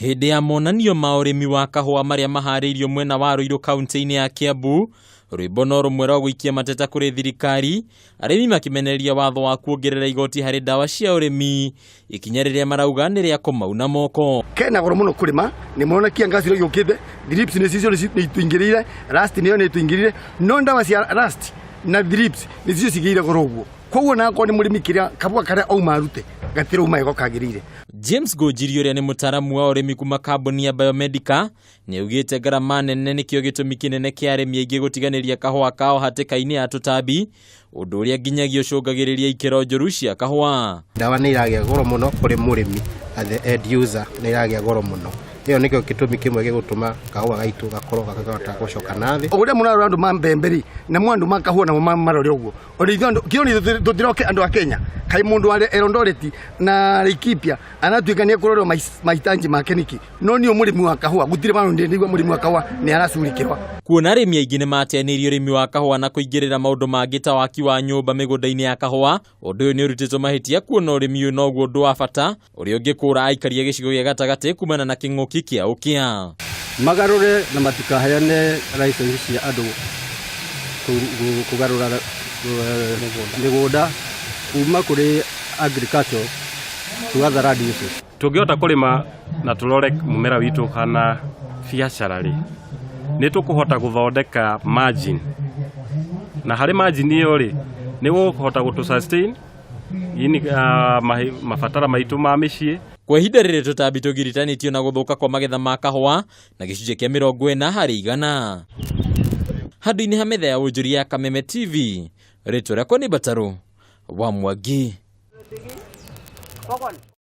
Hĩndĩ ya monanio ma ũrĩmi wa kahũa marĩa maharĩirio mwena wa Ruiru kaunti-inĩ ya Kiambu, rwĩmbo no rũmwe rwa gũikia mateta kũrĩ thirikari, arĩmi makĩmenereria watho wa kuongerera igoti harĩ ndawa cia ũrĩmi, ikinya rĩrĩa marauga nĩ rĩa kũmauna moko. Kena goro mũno kũrĩma nĩ mũrona kiangaci rĩu yũkĩte, thrips nĩ cicio nĩ ituingĩrĩire, rust nĩyo nĩ ituingĩrĩire, no ndawa cia rust na thrips nĩ cio cigĩire goro ũguo. Koguo na akorwo nĩ mũrĩmi kĩrĩa kabua karĩa auma arute gatirauma ego kagĩrĩire. James Ngũnjiri ũrĩa nĩ mũtaaramu wa ũrĩmi kuma kambuni ya Biomedica nĩ augĩte ngarama nene nĩkĩo gĩtũmi kĩnene kĩa arĩmi aingĩ gũtiganĩria kahũa kao hatĩka-inĩ ya tũtambi, ũndũ ũrĩa nginyagia ũcũngagĩrĩria ikĩro njũru cia kahũa. Ndawa nĩ iragĩa goro mũno kũrĩ mũrĩmi at the end user, nĩ iragĩa goro mũno. Ĩyo nĩkĩo gĩtũmi kĩmwe gĩgũtũma kahũa gaitũ gakorwo gakĩhota gũcoka na thĩ. O ũrĩa mũrarora andũ ma mbembe rĩ, namo andũ ma kahũa namo marore ũguo. Ona ithuĩ andũ, kĩo nĩ tũtiroke andũ a Kenya. Kaĩ mũndũ wa Eldoret na Laikipia aratuĩka nĩ ekũrorwo mahitaji make nĩkĩ? No niĩ mũrĩmi wa kahũa gũtirĩ vandũ ndĩraigua mũrĩmi wa kahũa nĩ aracurikĩrwa. Kuona arĩmi aingĩ nĩ mateanĩirie ũrĩmi wa kahũa na kũingĩrĩra maũndũ mangĩ ta waki wa nyũmba mĩgũnda-inĩ ya kahũa, ũndũ ũyũ nĩ ũrutĩtwo mahĩtia kuona ũrĩmi ũyũ noguo ũndũ wa bata ũrĩa ũngĩkũra aikari a gĩcigo gĩa gatagatĩ kumana na kĩng'ũki kĩa ũkĩa. Magarũre na matikaheane license cia andũ kũgarũra mĩgũnda kuma kũrĩ agriculture to other land uses. Tũngĩhota kũrĩma na tũrore mũmera witũ kana biacara rĩ, nĩ tũkũhota gũthondeka margin, na harĩ margin ĩyo rĩ, nĩ gũkũhota gũtũ sustain ini mabatara maitũ ma mĩciĩ. Kwa ihinda rĩrĩ tũtambi tũgiritanĩtio na gũthũka kwa magetha ma kahũa na gĩcunjĩ kĩa 40%. Handũ-inĩ ha metha ya wonjoria ya Kameme TV, rĩtwa rĩakwa nĩ Mbatarũ wa Mwangi.